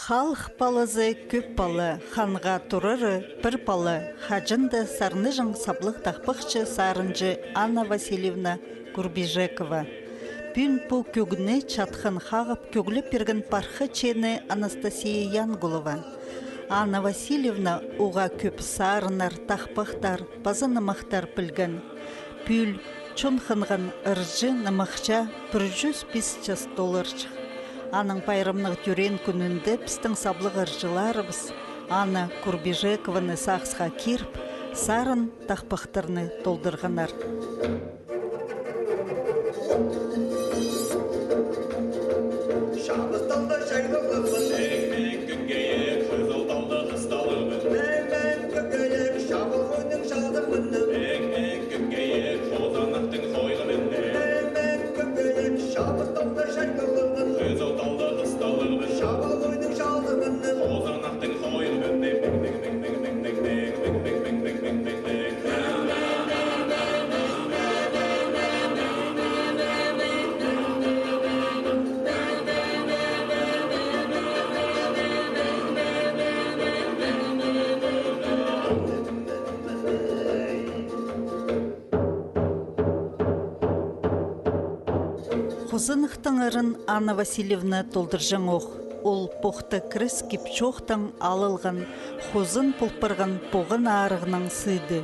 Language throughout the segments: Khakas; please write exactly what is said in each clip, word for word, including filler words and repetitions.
Халых палазы кӧп пала, ханға турары пір пала, хаҷан даа сарныҷаң саблығ тахпахчы-сарынҷы Анна Васильевна Курбижекова. Пӱӱн пу кӧгні чатхан хағып кӧглеп пирген пархачы ниме Анастасия Янгулова. Анна Васильевна уғаа кӧп сарыннар, тахпахтар паза нымахтар пілген. Пӱӱл чон хынған ырҷы-нымахчы пір чӱс пис час толарҷых. Аның пайрамнығ тӧреен кӱнінде пістің саблығ ырҷыларыбыс Анна Курбижекованы сағысха киріп, сарын тахпахтарны толдырғаннар. Чабыс талда чайғалығын, мек-мек кӱн кеер, хызыл талда хысталығын, мек-мек кӱн кеер, чабыл хойның чалдығын, мек-мек кӱн кеер, хозанахтың хойғылығын, мек-мек кӱн кеер, чабыс талда чайғалығын, хызыл талда хысталығын, чабыл хойның чалдығын, хозанахтың хойғылығын, мек-мек. Хозанахтың ырын Анна Васильевна толдырҷаң ох. Ол похта кіріс кип-чоохтаң алылған, хозан пол парған поған аарығның сыды.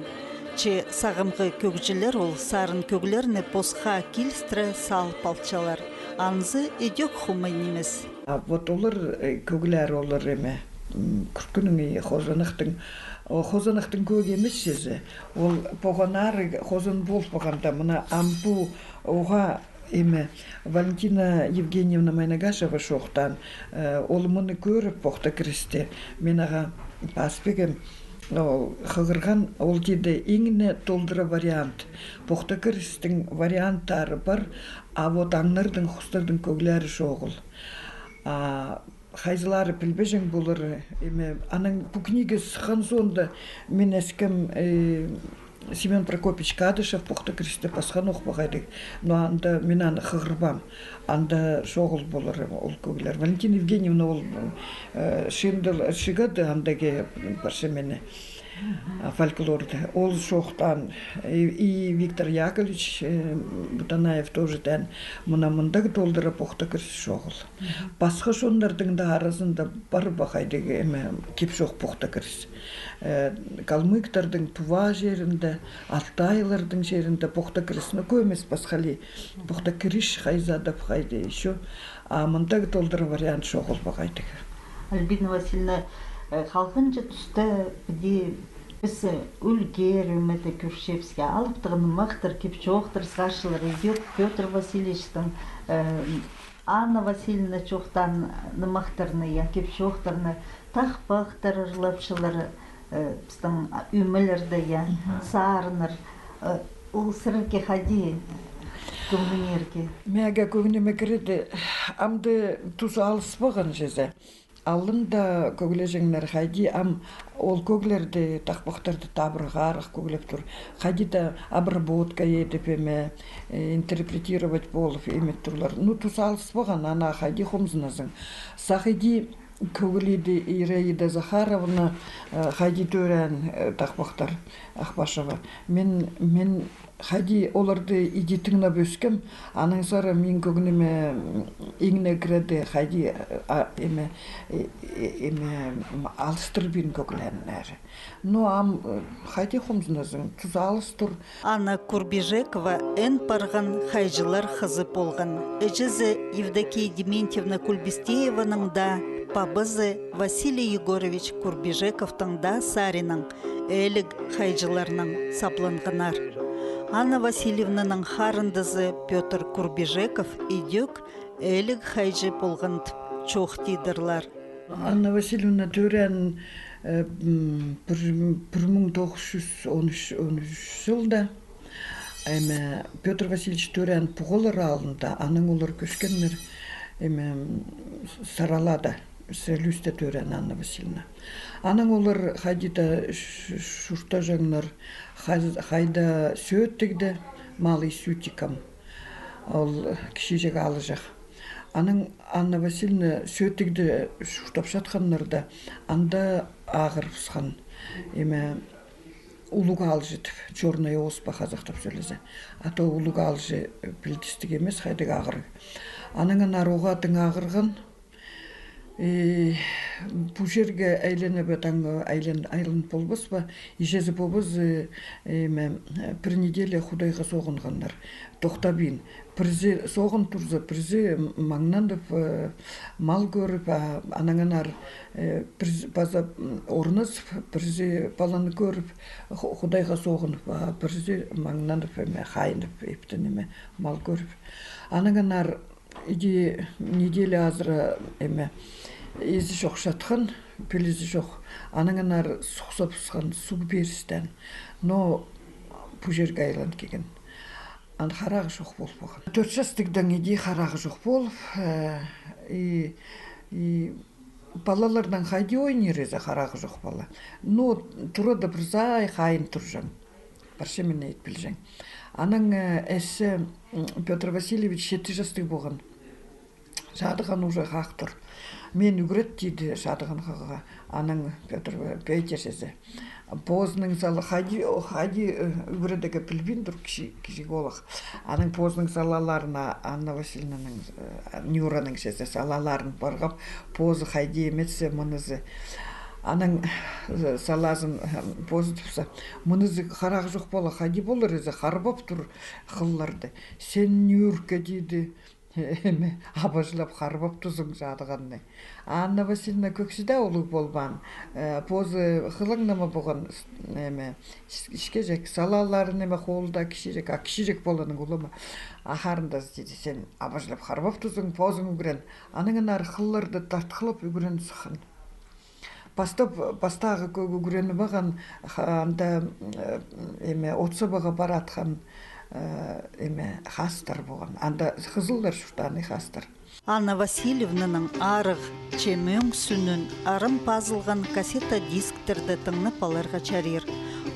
Че сағамғы кӧгҷілер ол сарын кӧглерні посха килістіре салып алчалар. Анзы идӧк хомай нимес. А вот олар, э, кӧглер олар эме, м, кӱркӱннің и хозанахтың, о, хозанахтың кӧгі нимес чізе. Ол поған аарығ хозан пол парғанда, мына ам пу уғаа эме, Валентина Евгеньевна Майнагашева чоохтаан, э, ол мыны кӧріп, похта кірісте, мин ағаа пас пиргем, ол хығырған, ол тиді, иң не толдыра вариант. Похта кірістің варианттары пар, а вот аңнардың, хустардың кӧглері чоғыл. А хайзылары пілбеҷең полар, эме, анаң пу книга сыххан соонда мин искем, э, Семён Прокопьевич Кадышев похта кірісте пасхан ох па хайдағ. Но анда мин аны хығырбаам. Анда чоғыл полар ол кӧглер. Валентина Евгеньевна ол, э, чыындыл, чығады андағы парча ниме, а, фольклорды. Ол чоохтаан, и, и Виктор Яковлевич, э, Бутанаев тоже теен, мына мындағ толдыра похта кіріс чоғыл. Пасха чоннардың даа аразында пар ба хайдағ, эме, кип-чоох похта кіріс. Э, калмыктардың, Тува чирінде, алтайлардың чирінде похта кіріс, ну, кӧмес пасхали. Похта кіріс хайзы-да хайди ещё. А мындағ толдыра вариант чоғыл ба хайдағ. Альбина Васильевна, э, халғанҷы туста піди піс, э, ӱлгер ӧмеде кӧрчебіс, я, алыптығ нымахтар, кип-чоохтар сығарчалар, идӧк Пётр Васильевичтің, э, Анна Васильевна чоохтаан нымахтарны, я, кип-чоохтарны, тахпахтар ырлапчалар, э, пістің, а, ӧмелерде, я, сарыннар, э, ол сірерге хайди кӧңніңерге? Мағаа кӧңніме кіреді, амды тузы алыс парған чізе. Алнында кӧглеҷеңнер хайди, ам ол кӧглерді, тахпахтарды табырағарах кӧглеп тур. Хайди даа обработка идіп, эме, э, интерпретировать полып, име турлар. Ну, тузы алыс парған, аны хайди хомзыназың. Сағам иди кӧгледі Ираида Захаровна, э, хайди тӧреен, э, тахпахтар Ахпашева. Мин, мин хайди оларды иди тыңнап ӧскем, анаң сари мин кӧңніме, м, иң не кіреді хайди, а, эме, э, э, эме, м, алыстырбин кӧглерін. Ну, ам, э, хайди хомзыназың, тузы алыс тур. Анна Курбижекова эн парған хайҷылар хызы полған. Іҷезі Евдокия Дементьевна Кульбистееваның даа, пабазы Василий Егорович Курбижековтың даа саринаң, ээліг хайҷыларнаң сабланғаннар. Анна Васильевнаның харындазы Пётр Курбижеков идӧк ээліг хайҷы полған тіп чоохтидырлар. Анна Васильевна тӧреен, э, м, пір, пір муң тоғыс чӱс он ӱс, он ӱс чылда. Эме, Пётр Васильевич тӧреен Пуғалар аалында, анаң олар кӧскеннер, эме, м, Саралада, Сірер Ӱлӱсте тӧреен Анна Васильевна. Анаң олар хайди даа ш-, чуртаҷаңнар, хай-, хайда Сӧӧттігде, Малый Сютикам. Ол кічіҷек аалҷах. Анаң Анна Васильевна сӧӧтігде чуртапчатханнарда, анда ағырыбысхан, эме, улуғ аалҷы тіп, Чёрная Оспа хазахтап сӧлезе. А то улуғ аалҷы, э, пілдістіг нимес, хайдағ ағырығ. Анаң анар оғаа тың ағырған. Э, пу чирге айланып, таң айлан-, айлан полбас па, иҷезі-пабазы, э, эме, э, пір неделя Худайға соғынғаннар. Тохтабин. Пірзі соғын турза, пірзі маңнанып, э, мал кӧріп, а, анаң анар, э, пірзі паза, м, орназып, пірзі паланы кӧріп, Ху-, Худайға соғынып, а пірзі маңнанып, эме, хайынып, иптен, эме, мал кӧріп. Анаң анар иди неделя азыра, эме, изі чох чатхан, пілізі чох. Анаң анар сухсабысхан, суғ пирістең. Но пу чирге айлан килген. Ан харағы чох пол полған. Тӧрт частығдаң иди харағы чох полып, э, и, и палаларнаң хайди ойнир зе, харағы чох пала. Ну, турада пір сай хайын турҷаң. Парча мин ит пілҷең. Анаң, э, ээсі, м, Пётр Васильевич читі частығ полған. Чадыған уже хах тур. Мин ӱгрет, тиді Чадыған хағаа. Анаң Пётр Петя чізе. Позының сала хайди, о, хайди, э, ӱгредерге пілбин тур кічіг, кічіг оолах. Анаң позының салаларына Анна Васильевнаның, э, Нюраның чізе салаларын парғап, позы хайди ниме итсе, мынызы. Анаң, э, салазын, э, позы тіпсе, мынызы харағы чох пала, хайди полар зе, харбап тур хылларды. Сен, Нюрка, тиді. Эме, абажылап харбап тузың Чадығанны. Анна Васильевна кӧксі дее улуғ полбаан. Э, позы хылаң ниме полған, с-, эме, с-, іскеҷек, салалары ниме, холда кічіҷек, а кічіҷек поланың улама. Ахырында тиді, сен абажылап харбап тузың, позың ӱгрен. Анаң анар хылларды тартхылап ӱгрен сыххан. Пастап, пастағы кӧг ӱгреніп алған, ха-, анда, э, эме, от сабаға паратхан, э, эме, хастар полған. Анда хызыллар чуртаан, и хастар. Анна Васильевнаның арығ, че мӧң сӱнін арам пазылған кассета дисктерді тыңнап аларға чарир.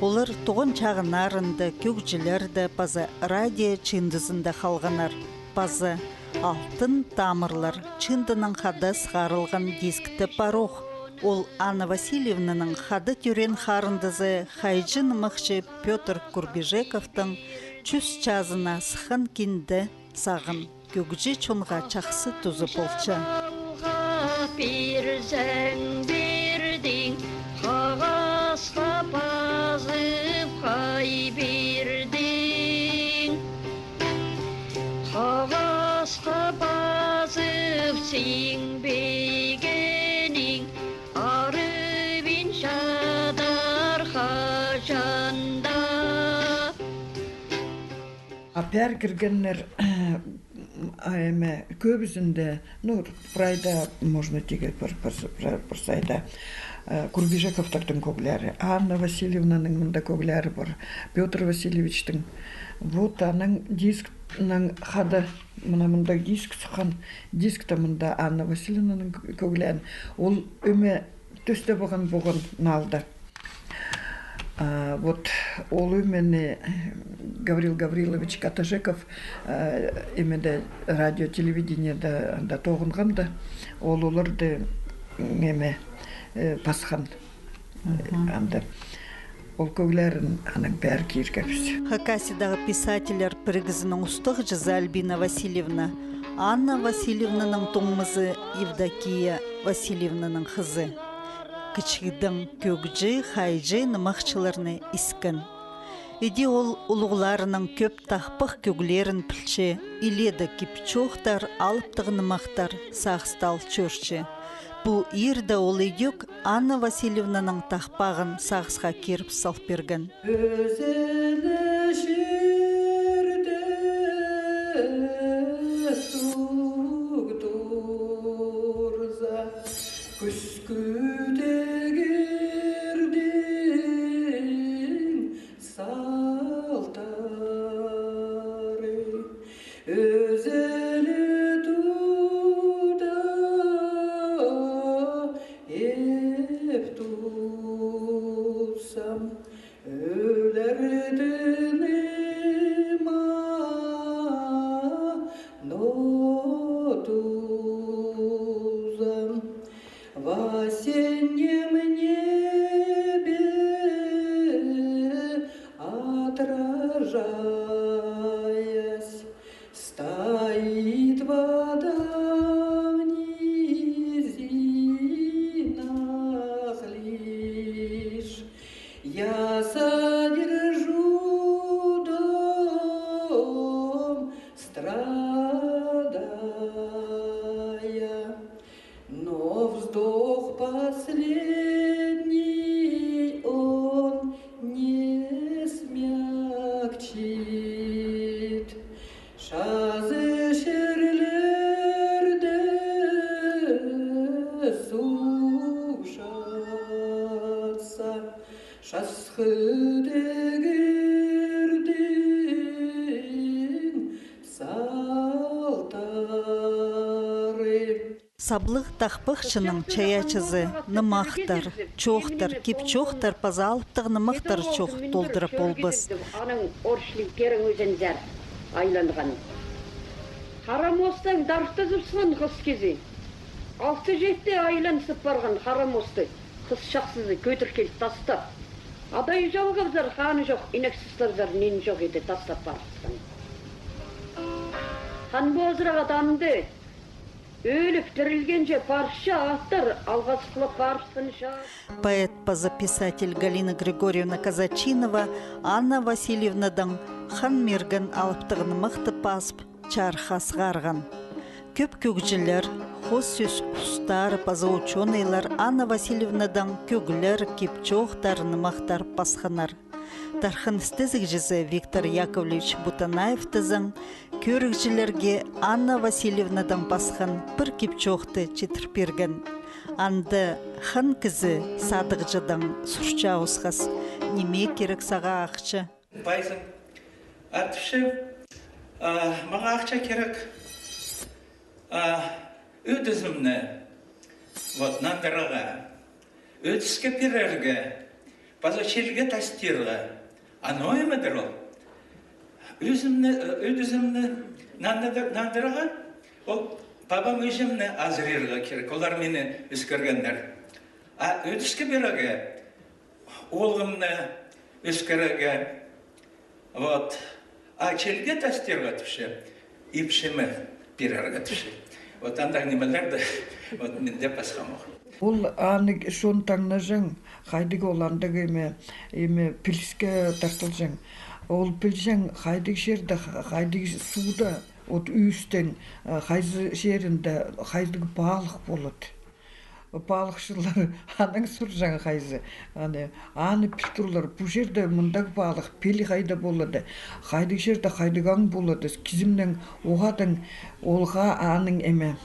Олар туған чағыннарында, кӧгҷілерде паза радио чыындызында халғаннар. Паза «Алтын тамырлар» чыындынаң хада сығарылған дискте пар ох. Ол Анна Васильевнаның хада тӧреен харындазы, хайҷы-нымахчы Пётр Курбижековтың чӱс чазына сыххан кинде сағын. Кӧгҷі чонға чахсы тузы полча. Пирзең пирдең, хағасха пазып хай пирдең. Хағасха пазып сиңбегенің, арыбин чадар хаҷан даа. А пеер кіргеннер, а, эме, кӧбізінде, ну, прайда, можно тигі пір, пір, пір, пір сайда, э, Курбижековтардың кӧглері, Анна Васильевнаның мында кӧглері пар, Пётр Васильевичтің. Вот аның дискнің хада, мына мында диск сыххан, дискте мында Анна Васильевнаның кӧ-, кӧглеен. Ол ӧме тӧстебеен полған налда. А, вот ол ӧмені, э, Гаврил Гаврилович Катажеков, э, нимеде, радио, телевидениеде анда тоғынғанда, ол оларды, м, ниме, э, пасхан. Мгм. Анда ол кӧглерін анаң пеер киргебіс. Хакасиядағы писательлер пірігізінің устағҷызы Альбина Васильевна Анна Васильевнаның туңмазы Евдокия Васильевнаның хызы. Кічігдең кӧгҷі, хайҷы, нымахчыларны искен. Іди ол улуғларының кӧп тахпах кӧглерін пілче, илееде кип-чоохтар, алыптығ нымахтар сағыста ал чӧрче. Пу иирде ол ідӧк Анна Васильевнаның тахпағын сағысха киріп сал пирген. Ӧзені чирде туг турза, кӱскӱ тегірдің салтары. Ӧзені туда еп тутсам, ӧлердім ниме, но ту- осеннем небе отражаясь, стоит вода в низинах лишь. Я содержу дом, страдая, но вздох последний он не смягчит. Чазы чирлерде сушатса, часхы тігірдің салтары. Саблығ тахпахчының чайаачызы нымахтар, чоохтар, кип-чоохтар паза алыптығ нымахтар чоох толдыра полбас. Анаң орчлиг керең ӧзензер айланған. Хара мостаң тартызыбысхан хыс кізі. Алты-читі айланзып парған хара мосты хыс чахсызы кӧдір кил тастап. Адай чалғабызар ханы чох, инек сыстабызар нин чох иді, тастап парыбысхан. Хан позырағы тамды. Ӧліп тірілгенҷе парча аттар алғасхлап парыбысханча. Поэт паза писатель Галина Григорьевна Казачинова Анна Васильевнадаң хан мирген алыптығ нымахты пазып, чарыхха сығарған. Кӧп кӧгҷілер, хоос сӧс устары паза учёныйлар Анна Васильевнадаң кӧглер, кип-чоохтар, нымахтар пасханнар. Тархын істезігҷізі Виктор Яковлевич Бутанаев тізең, кӧрігҷілерге Анна Васильевнадаң пасхан пір кип-чоохты читір пирген. Анда хан кізі садығҷыдаң сурча осхас: «Ниме кирек сағаа ахча?» Пайзын атчы, а, мағаа ахча кирек. А, ӧдізімні, вот, нандырарға, ӧдіске пирерге, паза чилге тастирға. А ноо ниме-дір ол? Ӧдізімні, ӧдізімні нандыр-, нандырарға, ол пабам-іҷемні азырирға кирек. Олар мині ӧскіргеннер. А ӧдіске пирерге, оолғымны ӧскірерге, вот. А чилге тастирға тіпче, ипчімні пирерге тіпче. Вот андағ нимелерді, вот, минде пасхам ох. Ол аны чон таңнаҷаң, хайдағ ол андағ, эме, эме, піліске тартылҷаң. Ол пілҷең, хайдағ чирде, хайдағ сууда, от ӱстең, э, хайзы чирінде хайдағ палых полады. Палыхчылар анаң сурҷаң хайзы. Аны, аны піл турлар, пу чирде мындағ палых, піл хайда полады, хайдағ чирде хайдағ аң полады, кізімнең оғадаң, олға аның, эме,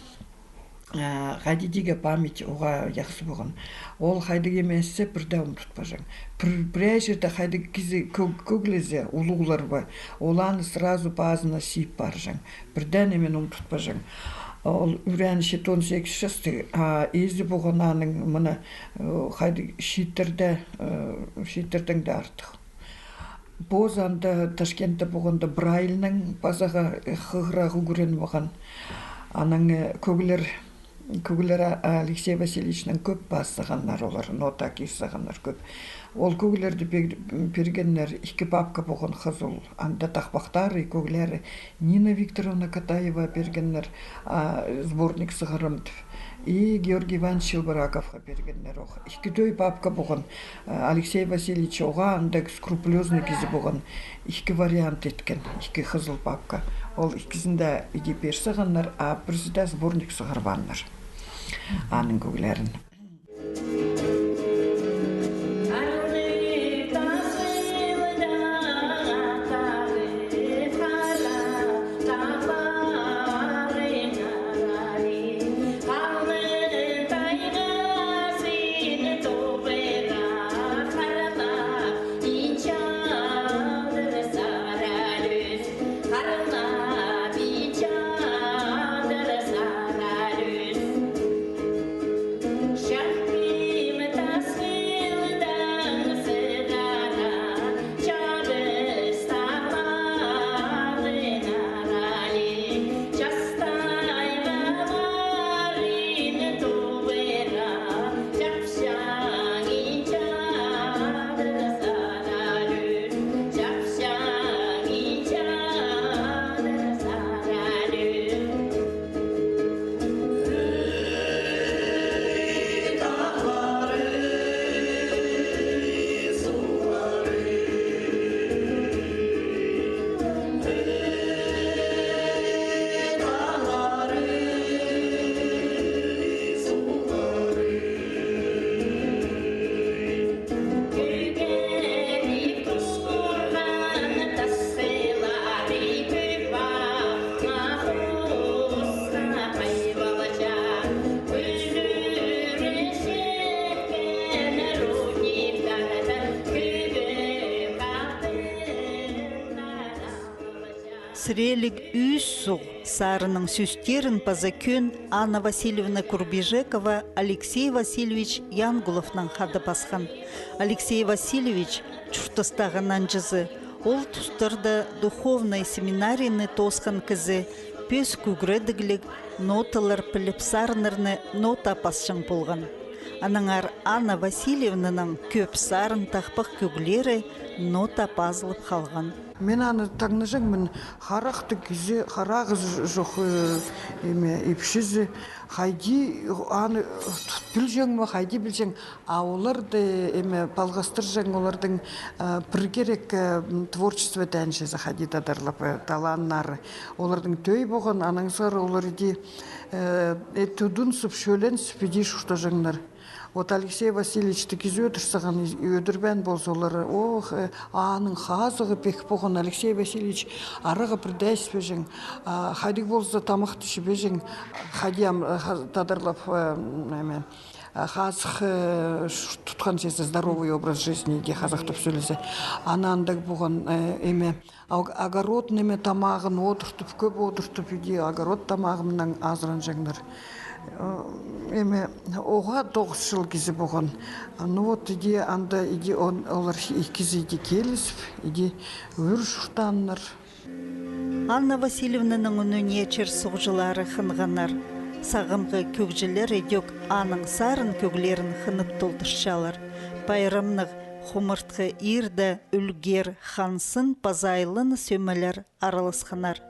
а, хайди тигі память оға яхсы поған. Ол хайдағ эме іссе, пірдее умтутпаҷаң. Пір, пірее чирде хайдағ кізі кӧг-, кӧглезе, улуғлар ба, ол аны сразу пазына сип парҷаң. Пірдее ниме умтутпаҷаң. Ол ӱренче он сигіс частығ, а ээзі поған аның, мына, э, хайди, чииттерде, э, чииттердең дее артых. Позы анда Ташкентте поғанда Брайльның пазағы, э, хығырағы ӱгрен поған. Анаң, э, кӧглер, кӧглер, а, Алексей Васильевичнең кӧп пас сағаннар олар, нота кир сағаннар кӧп. Ол кӧглерді пер-, пиргеннер, ікі папка поған хызыл. Анда тахпахтары, кӧглері. Нина Викторовна Катаева пиргеннер, а, сборник сығарам тіп. И Георгий Иванович Челбораковха пиргеннер ох. Ікі той папка поған, а, Алексей Васильевич оға андағ скрупулёзный кізі поған. Ікі вариант иткен, ікі хызыл папка. Ол ікізін дее іди пир сағаннар, а пірсі дее сборник сығарбааннар. Аның кӧглерін. «Тіреліг ӱс суғ» сарынның сӧстерін паза кӧн Анна Васильевна Курбижекова Алексей Васильевич Янгуловнаң хада пасхан. Алексей Васильевич — чуртастағы нанҷызы. Ол тустарда духовнай семинарияны тоосхан кізі, пӧс кӱгредігліг, ноталар піліп сарыннарны нота пасчаң полған. Аннаңар Анна Васильевнаның кӧп сарын тахпах кӧглері нота пазылып халған. Мин аны таңнаҷаңмын, харахтығ кізі, харағы чох, э, эме, ипчізі. Хайди аны тут пілҷең ме, хайди пілҷең. А оларды, эме, палғастырҷаң, олардың, э, пір кирек, э, м, творчество тәнчезі, хайди тадарлап, э, талааннары. Олардың тӧӧй поған, аннаң сығара олар иди, э, э, тудынсып, чӧленсіп, иди чуртаҷаңнар. Вот Алексей Васильевичті кізі ӧдір саған, ӧдірбеен полза, олар, ох, э, аның хазығы пик поған, Алексей Васильевич арағы пір дее іспеҷең, а, хайдағ полза тамахты чібеҷең, хайди ам, э, ха-, тадарлап, э, м, эме, а, хазых, э, ш-, тутхан чізе, здоровый образ жизни, иди хазахтап сӧлезе. Аны андағ поған, э, эме, Ог-, огород ниме тамағын одыртып, кӧп одыртып, иди огород тамағынаң азыранҷаңнар. Э, эме, оға тоғыс чыл кізі поған. Ну вот, иди анда, иди он, олар ікізі иди килісіп, иди ӱр чуртааннар. Анна Васильевнаның ӱніне чир-суғҷылары хынғаннар. Сағамғы кӧгҷілер идӧк аның сарын кӧглерін хынып толдырчалар. Пайрамнығ хумартхы иирде ӱлгер, хансын паза айлан сӧмелер араласханнар.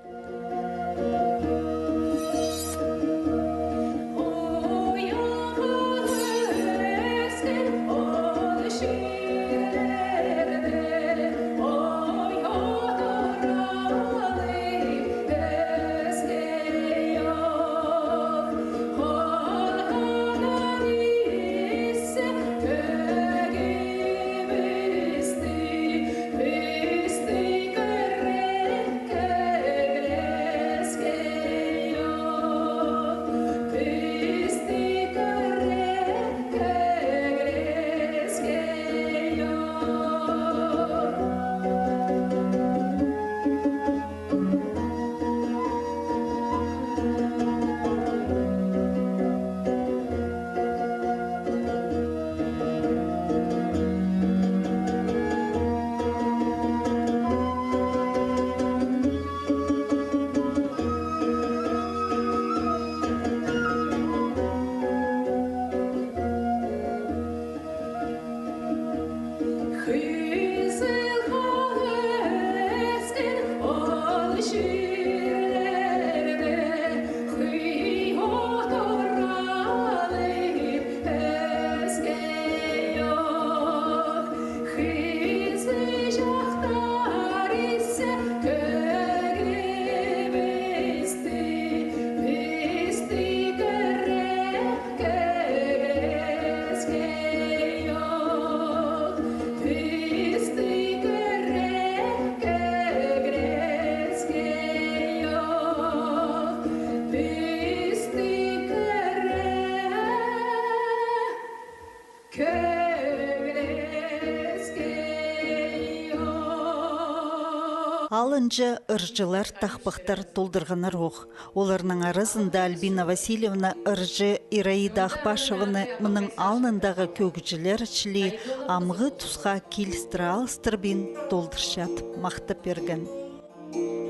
Алынҷа ырҷылар тахпахтар толдырғаннар ох. Оларның аразында Альбина Васильевна ырҷы Ираида Ахпашеваны мының алнындағы кӧгҷілер чіли амғы тусха килістіре алыстырбин толдырчатып махтап пирген.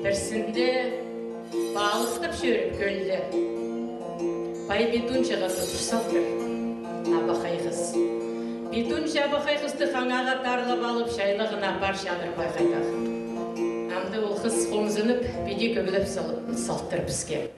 Пірсінде палыхтап чӧріп кӧлде, пай Петунчаға тудыр салтыр абахай хыс. Петунча абахай хысты хаңааға тарлап алып, чайлағына апарчадыр пай хайдағ. Амды ол хыс хомзынып, піди кӧглеп сал-, салтыр піске.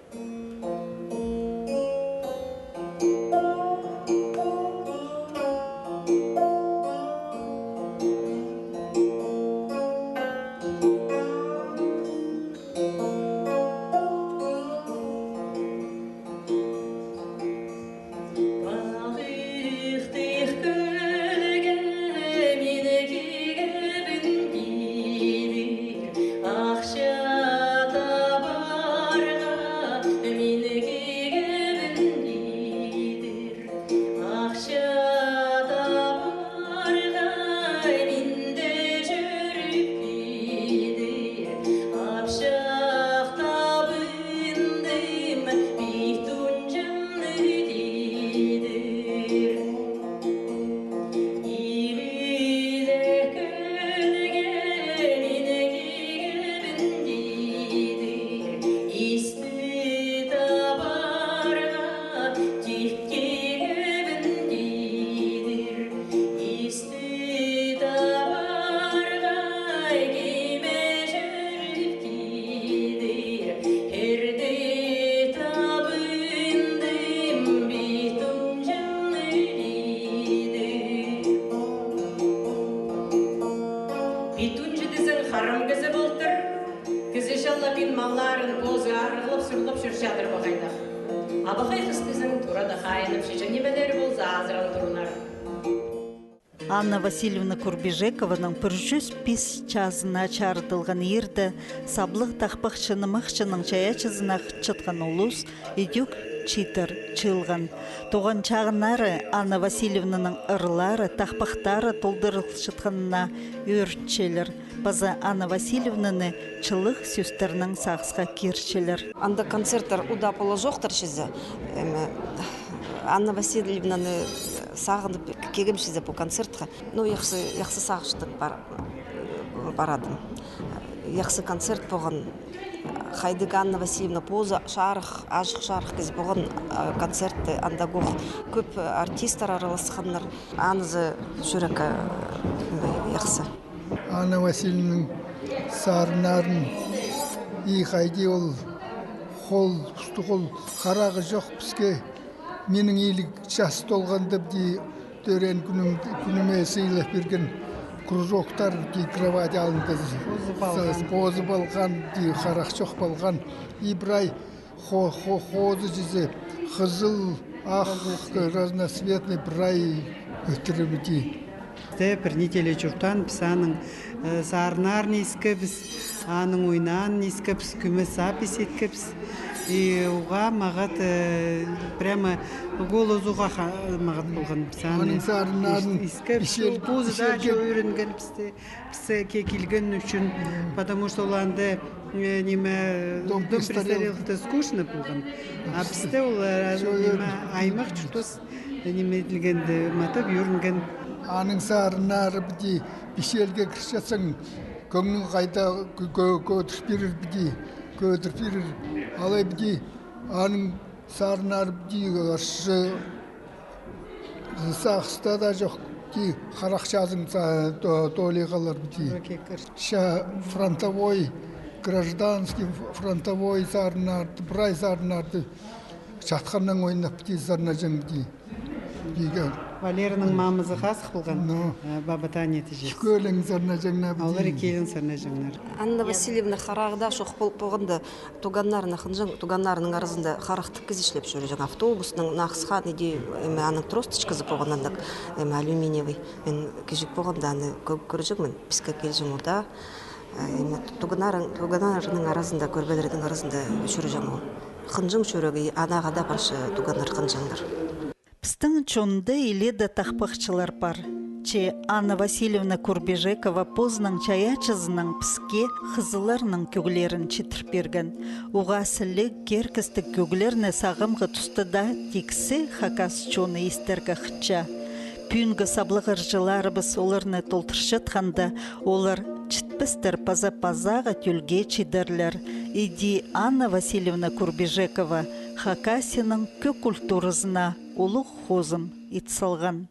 Лапин малларын позы арығлап, сурлап чӧрчедір ба хайдағ. Абахай хыс тізең турада хайынып, чечен нимелері полза азыран турынар. Анна Васильевна Курбижекованың пір чӱс пис чазына чарыдылған иирде саблығ тахпахчы нымахчының чайаачызына хынчатхан улус ідӧк читір чыылған. Тоған чағыннары Анна Васильевнаның ырлары, тахпахтары толдырылчатханына ӧрінчелер. Паза Анна Васильевнаны чылығ сӧстернең сағысха кирчелер. Анда концерттер удаа поларҷохтар чізе. Эме, Анна Васильевнаны сағынып килгем чізе пу концертха. Ну, яхсы, яхсы сағынчам, пар-, парадым. Яхсы концерт полған. Хайдағ Анна Васильевна позы чарых, аҷых чарых кізі полған, а, концертте анда кӧп, кӧп артисттер араласханнар. Анзы чӱрекке, э, яхсы. Анна Васильевнаның сарыннарын и хайди ол хол, пусту хол харағы чох піске. Минің иліг час толғанда піди тӧреен кӱнім-, кӱніме сыйлап пирген кружоктар піди кровать алнында позып алған, піди харах чох полған. И прай хо-, хо-, хозы чізе хызыл, ах, разноцветный прай ӧтірібіди. Пісте пір неделя чуртаан, піс аның, э, сарыннарын искебіс, аның ойнаанын искебіс, кӧмес запись иткебіс. И уғаа мағат, э, прямо голос уғаа ха-, мағат полған. Піс аны сарыннарын искебіс, позы даа чоо ӧрінген пісте. Піске килген ӱчӱн, потому что оланда, э, ниме, дом престарелыхта скучно полған. А пісте ол, э, ниме, аймах чуртас, э, ниме иділгенде матап ӧрінген. Аның сарыннары піди пичелге кірчетсең, кӧңнің хайда кӧ-, кӧ-, кӧдір пирер піди, кӧдір пирер. Алай піди аның сарыннары піди ырчы сағыста даа чох, піди харах чазың са-, то-, тоолиғалар піди. Ча фронтовой, гражданский ф-, фронтовой сарыннарды, прай сарыннарды чатханнаң ойнап піди сарнаҷаң піди. Піди. Валераның мамазы хазых полған. Ну. Э, Баба Таня тіҷең. Ікӧлең сарнаҷаңнар піди. Олар ікӧлең сарнаҷаңнар. Анна Васильевна харағы даа чох пол-, полғанда, туғаннарына хынҷаң, туғаннарының аразында харахтығ кізі чіли чӧрҷең. Автобуснаң нағысхан, иди, эме, аның тросточказы полған андағ, эме, алюминиевый. Мин кічіг полғанда аны кӧ-, кӧрҷеңмін, піске килҷең ол даа. Э, эме, туғаннарың-, туғаннарының аразында, кӧрбелернің аразында чӧрҷең ол. Хынҷаң чӱрегі, анаға даа парча туғаннар хынҷаңнар. Пістің чонда илееде тахпахчылар пар. Че Анна Васильевна Курбижекова позының чайаачызынаң піске хызылларның кӧглерін читір пирген. Уғаа сіліг, киркестіг кӧглерні сағамғы туста даа тиксі хакас чоны истерге хынча. Пӱӱнгі саблығ ырҷыларыбыс оларны толдырчатханда, олар читпестер паза пазағы тӧлге чидерлер. Иди Анна Васильевна Курбижекова Хакасияның кӧг культуразына улуғ хозым ит салған.